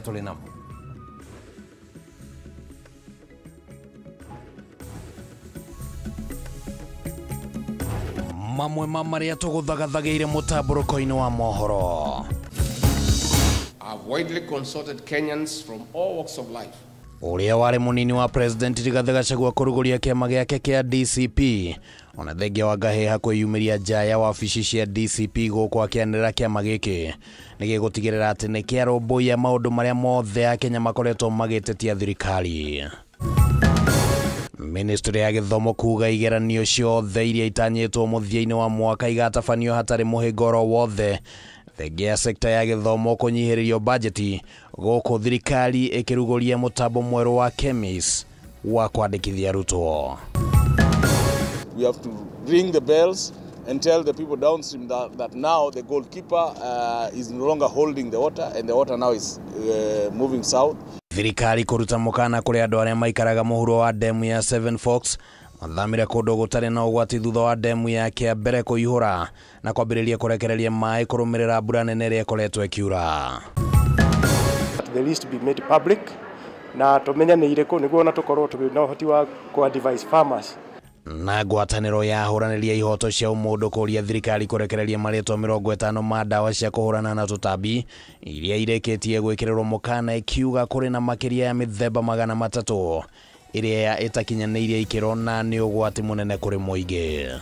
Tũrĩ namo. Mamwe ma marĩa tũgũthagathagĩire mũtambũrũko-inĩ wa mohoro. I've widely consulted Kenyans from all walks of life. Ũrĩa warĩ mũnini wa President Rigathĩ Gachagua kũrugũria kĩama gĩake kĩa DCP ona thengia wa Ngahĩha kwĩyumĩria nja ya wabici cia DCP gũkũ akĩanĩrĩra kĩama gĩkĩ nĩ gĩgũtigĩrĩra atĩ nĩ kĩarũmbũiya maũndũ marĩa mothe Akenya makoretwo magĩtetia thirikari. Ministry ya gĩthomo kuga igeranio ciothe iria itanyĩtwo mũthia-inĩ wa mwaka igatabanio hatarĩ mũhĩnga oro wothe. Thengia ya sekta ya gĩthomo kũnyihĩrĩrio bajeti gũkũ thirikari ĩkĩrugũria mũtambo mwerũ wa KEMIS wa kwandĩkithia arutwo. We have to ring the bells and tell the people downstream that now the goalkeeper is no longer holding the water and the water now is moving south. Thirikari kũruta mũkana kũrĩ andũ arĩa maikaraga mũhuro wa demu ya Seven Forks mathamire kũndũ gũtarĩ na ũgwati thutha wa demu ya Kĩambere kũihũra na kwambĩrĩria kũrekereria maĩ kũrũmĩrĩra mbura nene ĩrĩa ĩkoretwo ĩkiura. The list be made public na tũmenye nĩ irĩkũ nĩguo ona tũkorwo tũrĩ na ũhoti wa kũ advise farmers. Na ngwatanĩro ya ahũranĩri a ihoto cia ũmũndũ kũria thirikari kũrekereria marĩtwa 50 ma ndawa cia kũhũrana na tũtambi iria irĩkĩtie gwĩkĩrĩrwo mũkana ikiuga kũrĩ na makĩria ya mĩthemba 300 ĩrĩa ĩtakinyanĩirie ikĩro na nĩ ũgwati mũnene kũrĩ mũingĩ.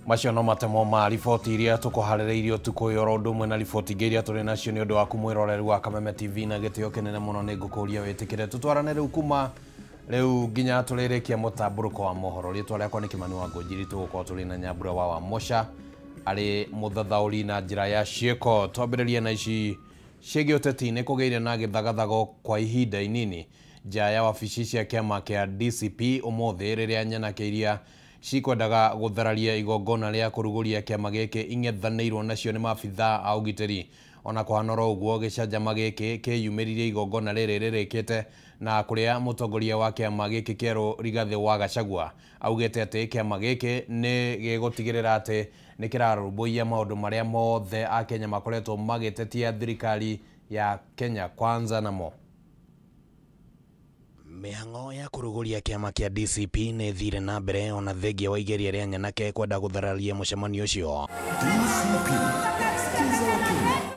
Macio no matemo ma riboti iria tũkũharĩrĩirie ũtukũ ũyũ oro ũndũ ũmwe na riboti ingĩ iria tũrĩ nacio nĩ ũndũ waku mwĩroreri wa Kameme TV na gĩtĩo kĩnene mũno nĩ ngũkũria wĩtĩkĩre tũtwarane rĩu kuma rĩu nginya tũrĩrĩkia mũtambũrũko wa mohoro. Rĩtwa rĩakwa nĩ Kĩmani wa Ngũnjiri, tũgũkorwo tũrĩ na Nyambura wa Wamosha arĩ mũthathaũri na njĩra ya ciĩko. Twambĩrĩrie na ici ciĩgiĩ ũteti. Nĩ kũgĩire na gĩthagathago kwa ihinda inini nja ya wabici cia kĩama kĩa DCP ũmũthĩ rĩrĩa nyanake iria cikwendaga gũthararia igongona rĩa kũrugũria kĩama gĩkĩ ing'ethanĩirwo nacio nĩ maabithaa a ũgitĩri. Ona kũhana oro ũguo gĩcanjama gĩkĩ kĩyumĩririe igongona rĩrĩ rĩrĩkĩte na kũrĩa mũtongoria wa kĩama gĩkĩ kĩerũ Rigathĩ wa Gachagua augĩte atĩ kĩama gĩkĩ nĩ gĩgũtigĩrĩra atĩ nĩ kĩrarũmbũiya maũndũ marĩa mothe Akenya makoretwo magĩtetia thirikari ya Kenya Kwanza namo. Mĩhang'o ya kũrugũria kĩama kĩa DCP nĩ ĩthire na mbere ona thengia wa igeria rĩa nyanake kwenda gũthararia mũcemanio ũcio.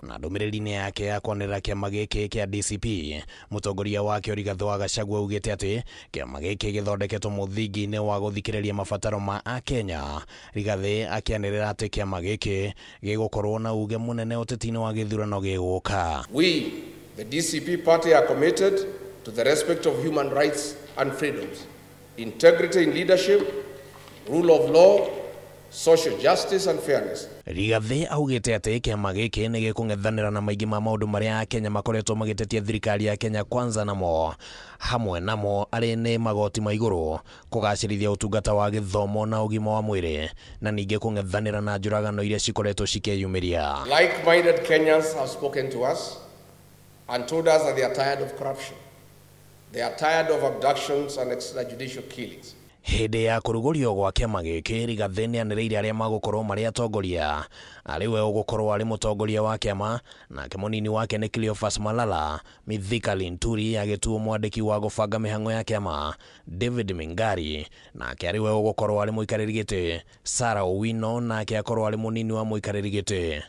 Na ndũmĩrĩri-inĩ yake ya kwanĩrĩra kĩama gĩkĩ kĩa DCP, mũtongoria wakĩo Rigathĩ wa Gachagua augĩte atĩ kĩama gĩkĩ gĩthondeketwo mũthingi-inĩ wa gũthikĩrĩria mabataro ma Akenya. Rigathĩ akĩanĩrĩra atĩ kĩama gĩkĩ gĩgũkorwo na uge mũnene ũteti-inĩ wa gĩthurano gĩgũka. We, the DCP party, are committed to the respect of human rights and freedoms, integrity in leadership, rule of law, social justice and fairness. Rigathĩ augĩte atĩ kĩama gĩkĩ nĩ gĩkũng'ethanĩra na maingĩ ma maũndũ marĩa Akenya makoretwo magĩtetia thirikari ya Kenya Kwanza namo hamwe namo arĩ nĩ magoti ma igũrũ, kũgacĩrithia ũtungata wa gĩthomo na ũgima wa mwĩrĩ na ningĩ kũng'ethanĩra na njũragano iria cikoretwo cikĩyumĩria. Like-minded Kenyans have spoken to us and told us that they are tired of corruption. They are tired of abductions and extrajudicial killings. Hĩndĩ ya kũrugũrio gwa kĩama gĩkĩ, Rigathĩ nĩanĩrĩire arĩa magũkorwo marĩ atongoria. Arĩ we ũgũkorwo arĩ mũtongoria wa kĩama, nake mũnini wake nĩ Cleophas Malala, Mithika Linturi agĩtuo mwandĩki wa gũbanga mĩhang'o ya kĩama, David Mingari nake arĩ we ũgũkorwo arĩ mũikarĩri gĩtĩ, Sarah Owino nake akorwo arĩ mũnini wa mũikarĩri gĩtĩ.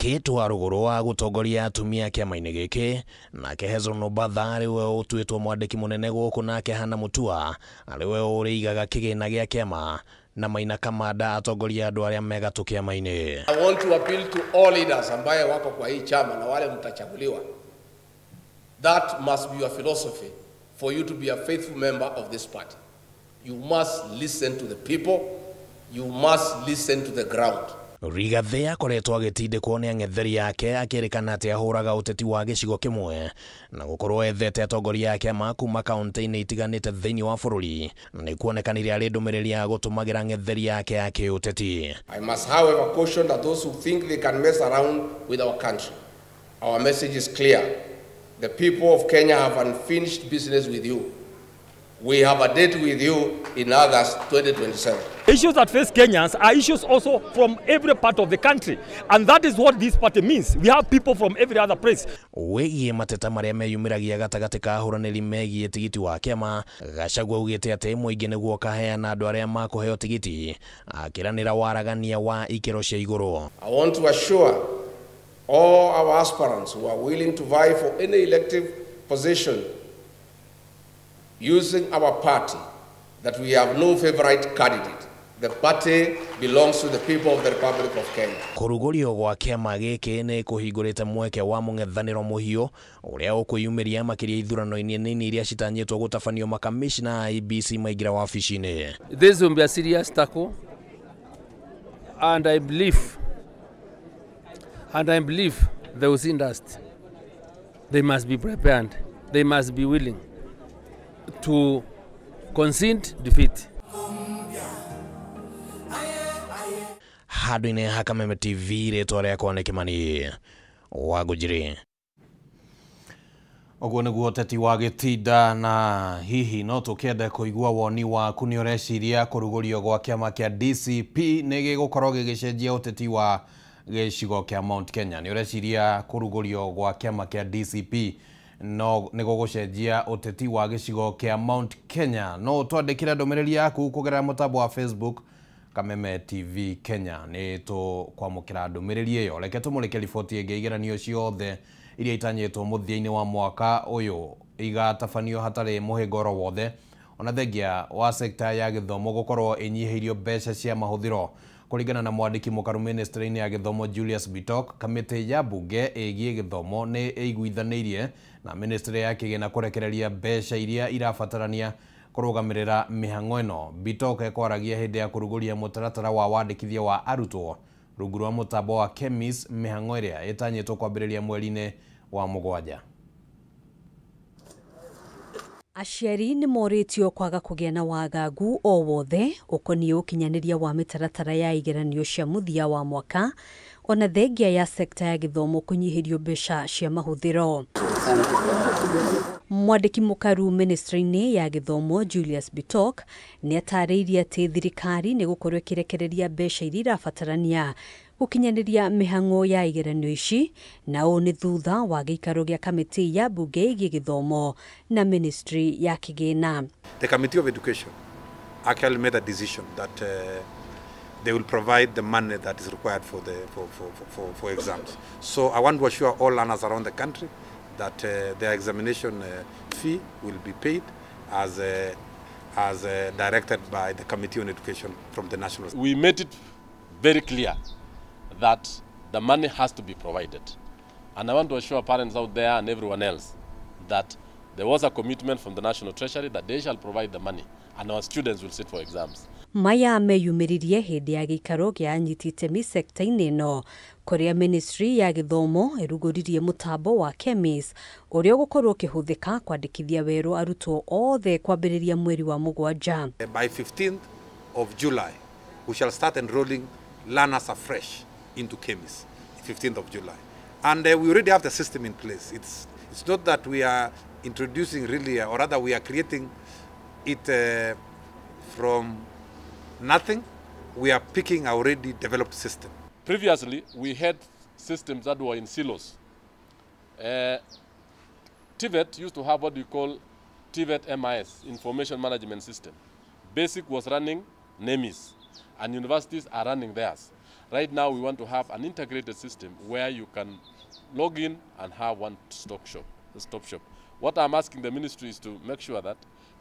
Kate wa rũgũrũ wa gũtongoria atumia kĩama-inĩ gĩkĩ, nake Hezron Obatha arĩ we ũtuĩtwo mwandĩki mũnene gũkũ, nake Hannah Mutua arĩ we ũrĩigaga kĩgĩna gĩa kĩama, na Maina Kamanda atongoria andũ arĩa megatũ kĩama-inĩ. I want to appeal to all leaders ambaye wako kwa hii chama na wale mtachaguliwa. That must be your philosophy for you to be a faithful member of this party. You must listen to the people. You must listen to the ground. Rigathi akoretwo agĩtindĩkwo nĩ ang'etheri ake akĩrĩkana atĩ ahũraga ũteti wa gĩcigo kĩmwe na gũkorwo ethete atongoria a kĩama kuma kaunti-inĩ itiganĩte thĩinĩ wa bũrũri nĩ kuonekanire arĩ ndũmĩrĩri ya gũtũmagĩra ang'etheri ake a kĩũteti. I must, however, caution that those who think they can mess around with our country, our message is clear. The people of Kenya have unfinished business with you. We have a date with you in August 2027. Issues that face Kenyans are issues also from every part of the country. And that is what this party means. We have people from every other place. Wĩgiĩ mateta marĩa meyumĩragia gatagatĩ ka ahũranĩri megiĩ tigiti wa kĩama, Gachagua augĩte atĩ mũingĩ nĩguo ũkaheana andũ arĩa makũheo tigiti, akĩranĩra waragania wa ikĩro cia igũrũ. I want to assure all our aspirants who are willing to vie for any elective position using our party that we have no favorite candidate. The party belongs to the people of the Republic of Kenya. Kũrugũrio gwa kĩama gĩkĩ nĩ kũhingũrĩte mweke wa mũng'ethanĩro mũhiũ ũrĩa ũkwĩyumĩria makĩria ithurano-inĩ nini iria citanyĩtwo gũtabanio makamishna a IEBC maingĩra wabici-inĩ. This will be a serious tackle, and I believe they will see dust. They must be prepared. They must be willing to concede defeat. Handũ-inĩ ha Kameme TV rĩtwa rĩakwa nĩ Kĩmani wa Ngũnjiri. Ũguo nĩguo ũteti wa gĩtinda, na hihi no tũkĩende kũigua woni waku. Nĩ ũreciria kũrugũrio gwa kĩama kĩa DCP nĩ gĩgũkorwo gĩgĩcenjia ũteti wa gĩcigo kĩa Mount Kenya? Nĩ ũreciria kũrugũrio gwa kĩama kĩa DCP no nĩ gũgũcenjia ũteti wa gĩcigo kĩa Mount Kenya? No ũtwandĩkĩre ndũmĩrĩri yaku kũgerera mũtambo wa Facebook Kameme TV Kenya. Nĩ tũkwamũkĩra ndũmĩrĩri ĩyo. Reke tũmũrĩke riboti ĩngĩ. Igeranio ciothe iria itanyĩtwo mũthia-inĩ wa mwaka ũyũ igatabanio hatarĩ mũhĩnga oro wothe, ona thengia wa sekta ya gĩthomo gũkorwo ĩnyihĩirio mbeca cia mahũthĩro. Kũringana na mwandĩki mũkaru ministry-inĩ ya gĩthomo Julius Bitok, kamĩtĩ ya mbunge ĩgiĩ gĩthomo nĩ ĩiguithanĩirie na ministry ya kĩgĩna kũrekereria mbeca iria irabatarania kũrũgamĩrĩra mĩhang'o ĩno. Bitok ekwaragia hĩndĩ ya kũrugũria mũtaratara wa wandĩkithia wa arutwo rungu rwa mũtambo wa KEMIS, mĩhang'o ĩrĩa ĩtanyĩtwo kwambĩrĩria mweri-inĩ wa mũgwanja. Aciari nĩ morĩtio kwaga kũgĩa na wagagu o wothe ũkoniĩ ũkinyanĩria wa mĩtaratara ya igeranio cia mũthia wa mwaka, ona thengia ya sekta ya gĩthomo kũnyihĩrio mbeca cia mahũthĩro. Mwandĩki mũkaru ministry-inĩ ya gĩthomo Julius Bitok nĩ atarĩirie atĩ thirikari nĩ gũkorwo ĩkĩrekereria mbeca iria irabatarania gũkinyanĩria mĩhang'o ya igeranio ici, na ũũ nĩ thutha wa gĩikaro gĩa kamĩtĩ ya mbunge ĩgiĩ gĩthomo na ministry ya kĩgĩna. The Committee of Education actually made a decision that they will provide the money that is required for the for exams. So I want to assure all learners around the country that their examination fee will be paid as directed by the Committee on Education from the national. We made it very clear that the money has to be provided. And I want to assure parents out there and everyone else that there was a commitment from the National Treasury that they shall provide the money and our students will sit for exams. Maya meyumĩririe hĩndĩ ya gĩikaro kĩa anyiti itemi sekta-inĩ ĩno, kũrĩa ministry ya gĩthomo ĩrugũririe mũtambo wa KEMIS ũrĩa ũgũkorwo ũkĩhũthĩka kwandĩkithia werũ arutwo othe kwambĩrĩria mweri wa mũgwanja. By 15th of July, we shall start enrolling learners afresh into KEMIS, 15th of July. And we already have the system in place. It's not that we are introducing really, or rather we are creating it from nothing. We are picking our already developed system. Previously, we had systems that were in silos. TVET used to have what we call TVET MIS, Information Management System. Basic was running NEMIS, and universities are running theirs. Right now, we want to have an integrated system where you can log in and have one stop shop. What I'm asking the ministry is to make sure that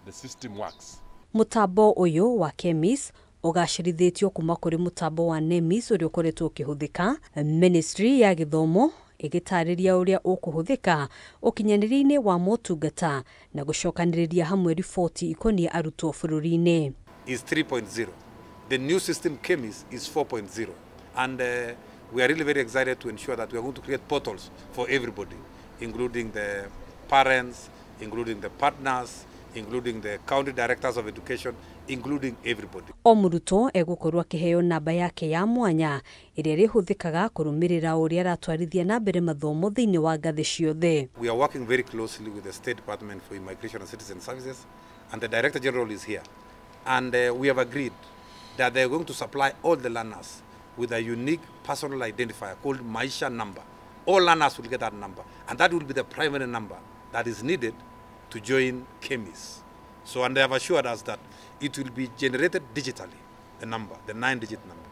the system works. Mũtambo ũyũ wa KEMIS ũgacĩrithĩtio kuma kũrĩ mũtambo wa NEMIS ũrĩa ũkoretwo ũkĩhũthĩka. Ministry ya gĩthomo ĩgĩtarĩria ũrĩa ũkũhũthĩka ũkinyanĩria-inĩ wa motungata na gũcokanĩrĩria hamwe riboti ikoniĩ arutwo bũrũri-inĩ. Is 3.0. The new system KEMIS is 4.0. And we are really very excited to ensure that we are going to create portals for everybody, including the parents, including the partners, including the county directors of education, including everybody. O mũrutwo egũkorwo akĩheo namba yake ya mwanya ĩrĩa ĩrĩhũthĩkaga kũrũmĩrĩra ũrĩa aratwarithia na mbere mathomo thĩinĩ wa ngathĩ ciothe. We are working very closely with the State Department for Immigration and Citizen Services, and the Director General is here. And we have agreed that they are going to supply all the learners with a unique personal identifier called Maisha number. All learners will get that number, and that will be the primary number that is needed to join KEMIS. So, and they have assured us that it will be generated digitally, the number, the 9-digit number.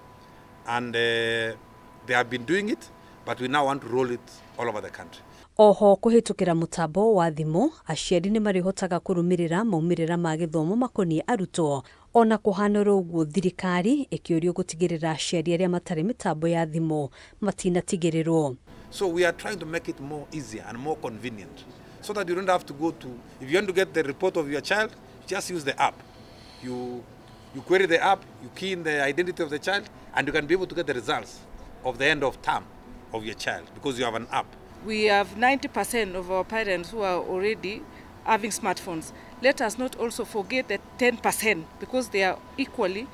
And they have been doing it, but we now want to roll it all over the country. Oho kũhĩtũkĩra mũtambo wa thimũ aciari nĩ marĩhotaga kũrũmĩrĩra maumĩrĩra ma gĩthomo makoniĩ arutwo. Ona kũhana ũguo thirikari ĩkĩũrio gũtigĩrĩra aciari arĩa matarĩ mĩtambo ya thimũ matinatigĩrĩrwo. So we are trying to make it more easier and more convenient, so that you don't have to go to, if you want to get the report of your child, just use the app. You query the app, you key in the identity of the child, and you can be able to get the results of the end of term of your child because you have an app. We have 90% of our parents who are already having smartphones. Let us not also forget the 10% because they are equally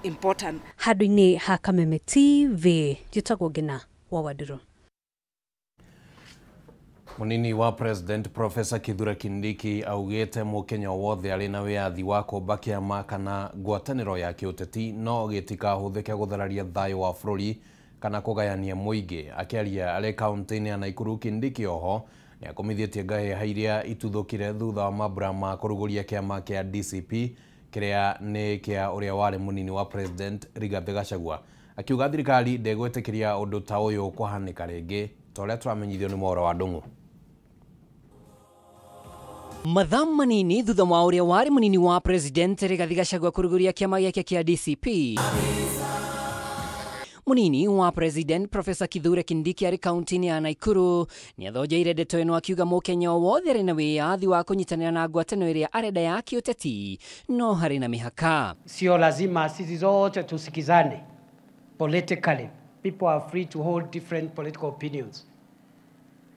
important. Handũ-inĩ ha Kameme TV, njĩtagwo Ngina wa Wandirũ. Munini wa President Professor Kithure Kindiki augĩte mũkenya wothe arĩ na wĩyathi wa kũmba kĩama kana ngwatanĩro ya kĩũteti no gĩtikahũthĩke gũthararia thayũ wa bũrũri kana kũgayania mũingĩ. Akĩaria arĩ kaunti-inĩ ya Nakuru, Kindiki oho nĩakomithĩtie ngahĩha iria ituthũkire thutha wa mambura ma kũrugũria kĩama kĩa DCP kĩrĩa nĩ kĩa ũrĩa warĩ munini wa President Rigathi Gachagua, akiuga thirikari ndĩgwĩtĩkĩria ũndũ ta ũyũ kũhanĩka rĩngĩ ta ũrĩa tũramenyithio nĩ Mwaũra wa Ndung'u. Mathaa manini thutha wa ũrĩa warĩ munini wa President Rigathi Gachagua kũrugũria kĩama gĩake kĩa DCP, munini wa President Professor Kithure Kindiki arĩ kaunti-inĩ ya Nakuru nĩathonjeire ndeto ĩno akiuga mũkenya o wothe arĩ na wĩyathi wa kũnyitanĩra na ngwatanĩro ĩrĩa arenda ya kĩũteti no harĩ na mĩhaka. Sio lazima sisi zote tusikizane politically. People are free to hold different political opinions.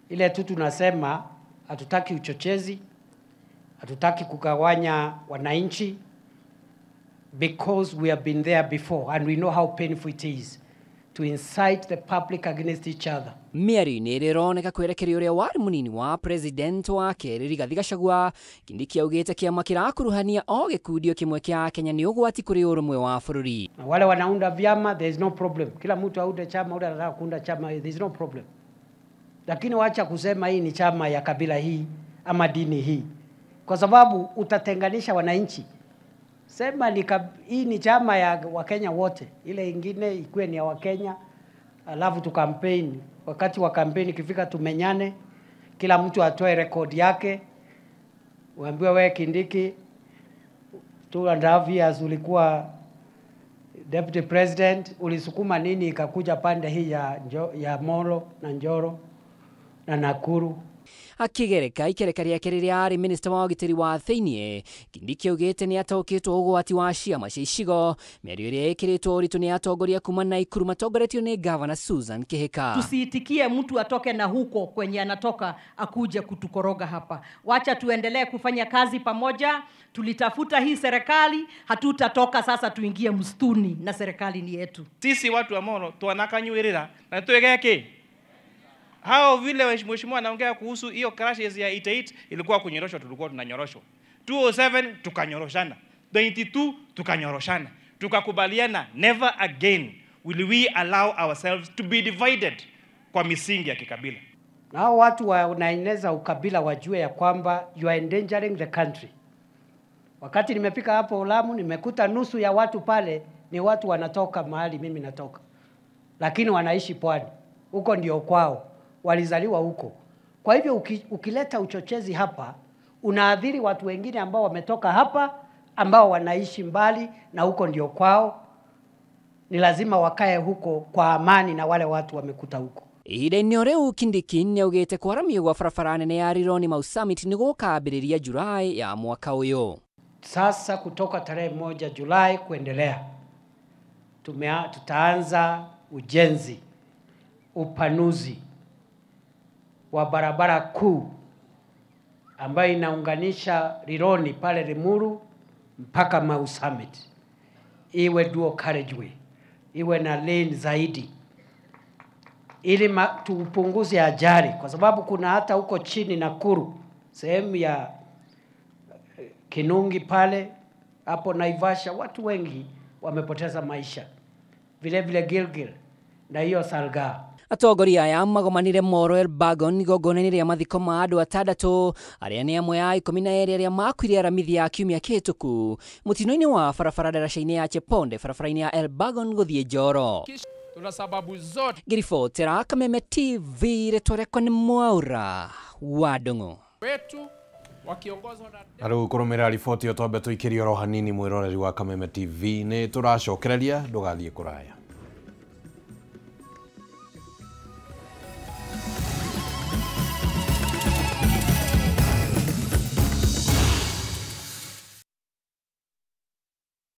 Ile tu tunasema hatutaki uchochezi, hatutaki kugawanya wananchi, because we have been there before and we know how painful it is to incite the public against each other. Mĩario-inĩ ĩrĩa ĩroneka kwerekeria ũrĩa warĩ munini wa President wa kerĩ Rigathi Gachagua, Kindiki augĩte kĩama kĩrakuruhania o gĩkundi kĩmwe kĩa Kenya nĩ ũgwati kũrĩ ũrũmwe wa bũrũri. Na wale wanaunda vyama, there is no problem. Kila mtu aunde chama, ule anataka kuunda chama, there is no problem. Lakini wacha kusema hii ni chama ya kabila hii ama dini hii, kwa sababu utatenganisha wananchi. Sema ni hii ni chama ya Wakenya wote, ile ingine ikuwe ni ya Wakenya, alafu tu campaign. Wakati wa campaign ikifika tumenyane, kila mtu atoe rekodi yake. Uambiwe wewe Kindiki, 2.5 years ulikuwa deputy president, ulisukuma nini ikakuja pande hii ya Molo na Njoro na Nakuru? Akigereka ikereka rĩake rĩrĩa arĩ minista wa ũgitĩri wa thĩiniĩ, Kindiki augĩte nĩ ataũkĩtwo ũgwati wa ciama cia icigo. Mĩario ĩrĩa ĩkĩrĩtwo ũritũ nĩ atongoria kuma Nakuru matongoretio nĩ Gavana Susan Kihika. Tusiitikie mtu atoke na huko kwenye anatoka akuje kutukoroga hapa. Wacha tuendelee kufanya kazi pamoja. Tulitafuta hii serikali, hatutatoka sasa tuingie msituni na serikali ni yetu. Sisi watu wa Molo twanakanyuirira na twegeke. Hao vile mheshimiwa anaongea kuhusu hiyo crashes ya 88 ilikuwa kunyoroshwa, tulikuwa tunanyoroshwa. 207 tukanyoroshana, 22 tukanyoroshana. Tukakubaliana never again will we allow ourselves to be divided kwa misingi ya kikabila. Na hao watu wanaeneza ukabila wajue ya kwamba you are endangering the country. Wakati nimefika hapo Lamu nimekuta nusu ya watu pale ni watu wanatoka mahali mimi natoka, lakini wanaishi pwani. Huko ndio kwao, walizaliwa huko. Kwa hivyo ukileta uchochezi hapa, unaadhiri watu wengine ambao wametoka hapa, ambao wanaishi mbali na huko ndio kwao. Ni lazima wakae huko kwa amani na wale watu wamekuta huko. Ihinda-inĩ o rĩu Kindiki nĩaugĩte kwaramio gwa barabara nene ya Rironi Mau Summit nĩgũkambĩrĩria Julai ya mwaka ũyũ. Sasa kutoka tarehe 1 Julai kuendelea, tutaanza ujenzi, upanuzi wa barabara kuu ambayo inaunganisha Rironi pale Limuru mpaka Mau Summit, iwe dual carriageway, iwe na lane zaidi, ili tupunguze ajali, kwa sababu kuna hata huko chini Nakuru, sehemu ya Kinungi pale hapo Naivasha, watu wengi wamepoteza maisha, vile vile Gilgil na hiyo Salga. Atongoria aya magomanire Moro Elbagon igongona-inĩ rĩa mathiko ma andũ atandatũ arĩa nĩ amwe a 12 arĩa makuire aramithi ya kiumia kĩhĩtũku mũtino-inĩ wa barabara ndaraca-inĩ ya Cheponde barabara-inĩ ya Elbagon gũthiĩ Njoro. Tuna sababu zote. Ngĩribotera Kameme TV rĩtwa rĩakwa nĩ Mwaura wa Ndung'u. Wetu wakiongozwa na Na rĩu kũrũmĩrĩra riboti ĩyo twambe tũikĩrie oro hanini mwĩroreri wa Kameme TV nĩ tũracokereria ndũgathiĩ kũraya.